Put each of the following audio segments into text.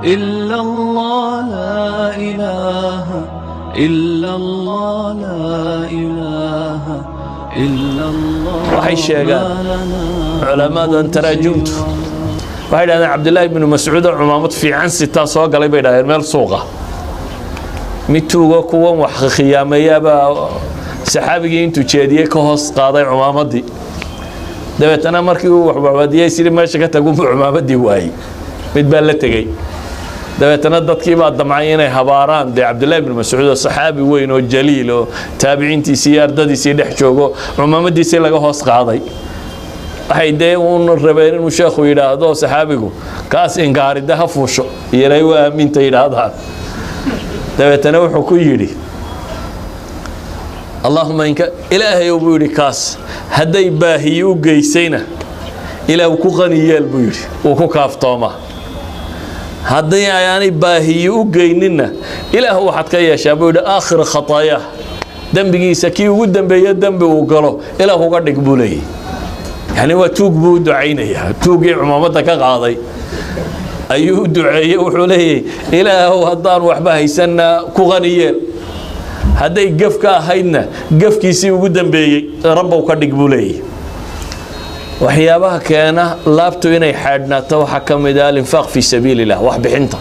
إلا الله لا إله إلا الله لا إله إلا الله. Waxay sheegaan culammadan taraajumtu, waxay dhahdeen Cabdillaahi ibnu Mascuud oo cumaamad fiican sitaa soo galay, bay dhahdeen, meel suuqa. Mid tuugo kuwan wax khiyaameeyaabaa saxaabigii intuu jeediyey ka hoos qaaday cumaamadii. Dabeetana markii uu waxwaadiyey sidii meesha ka tagunbuu cumaamadii waayey, mid baa la tegey. Dabeetana dadkii baa damcay inay habaaraan dee Cabdillahi ibnu Mascuud oo saxaabi weyn oo jaliil oo taabiciintiisii iyo ardadiisii dhex joogo, cumaamadiisii laga hoos qaaday. Waxay dee uun rabeen inuu sheekhu yidhaahdo saxaabigu kaas inkaarida ha fuusho iyanay u aaminta yidhaahdaan. Dabeetana wuxuu ku yidhi: "Allahuma inka Ilaahay," buu yidhi, "kaas hadday baahiyi u geysayna, Ilaah ku qani yeel," buu yidhi, "wuu ku kaaftoomaa. Haddii aanay baahiyi u geyninna, Ilaah waxaad ka yeeshaa," buu yidhi, "aakhir khataayaah, dembigiisa kii ugu dambeeye dembi uu galo Ilaah uga dhig," buu leeyahy. Yani waa tuug buu u ducaynayaa. Tuugii cumaamadda ka qaaday ayuu u duceeyey. Wuxuu leeyahy: "Ilaahow, haddaan waxba haysanna ku qani yeel, hadday gef ka ahaydna gefkiisii ugu dambeeyey Rabbow ka dhig," buu leeyahy. Waxyaabaha keena laabtu inay xaadhnaato waxaa ka mid ah alinfaaq fii sabiili illah, wax bixinta.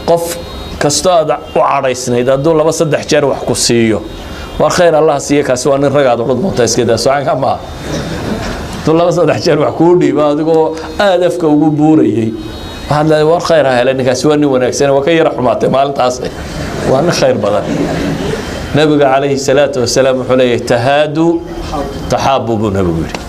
Qof kastoo aad u cadhaysnayd hadduu laba saddex jeer wax ku siiyo, "War khayr Allah siiya, kaasi waa nin ragaad," odhan doonta. Iska daa socanka maaha. Hadduu laba saddex jeer wax kuu dhiibo adigoo aada afka ugu buurayay, waxaad leedahay: "War khayr ha hele ninkaasi, waa nin wanaagsan, waa ka yara xumaatay maalintaas, waa nin khayr badan." Nabiga calayhi salaatu wasalaam wuxuu leeyahay: "Tahaadu taxaabu," buu nabigu yidhi.